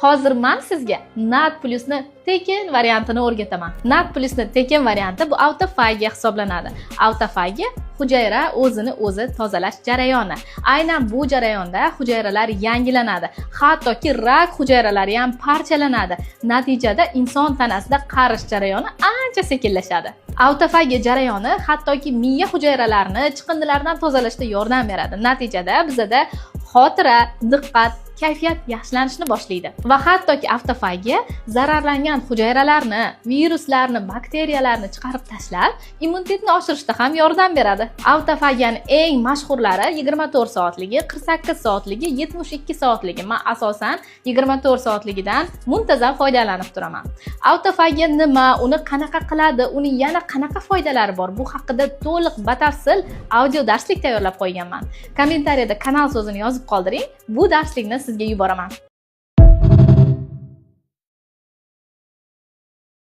Hozir man sizga NAD plyusni tekin variantini o'rgataman. NAD plyusni tekin varianti bu autofagiya hisoblanadi. Autofagiya hujayra o'zini o'zi tozalash jarayoni. Aynan bu jarayonda hujayralar yangilanadi. Hattoki rak hujayralari ham parchalanadi. Natijada inson tanasida qarish jarayoni ancha sekinlashadi. Autofagiya jarayoni hattoki miya hujayralarini chiqindilardan tozalashda yordam beradi. Natijada bizada xotira, diqqat, kayfiyat yaxshilanishni boshlaydi. Va hattoki avtofagiya zararlangan hujayralarni, viruslarni, bakteriyalarni chiqarib tashlab, immunitetni oshirishda ham yordam beradi. Avtofagiyani eng mashhurlari 24 soatligi, 48 soatligi, 72 soatligi. Men asosan 24 soatligidan muntazam foydalanib turaman. Avtofagiya nima, uni qanaqa qiladi, uni yana qanaqa foydalari bor? Bu haqida to'liq batafsil audio darslik tayyorlab qo'yganman. Kommentariyada "kanal" so'zini yozib qoldiring. Bu darslikni sizga yuboraman.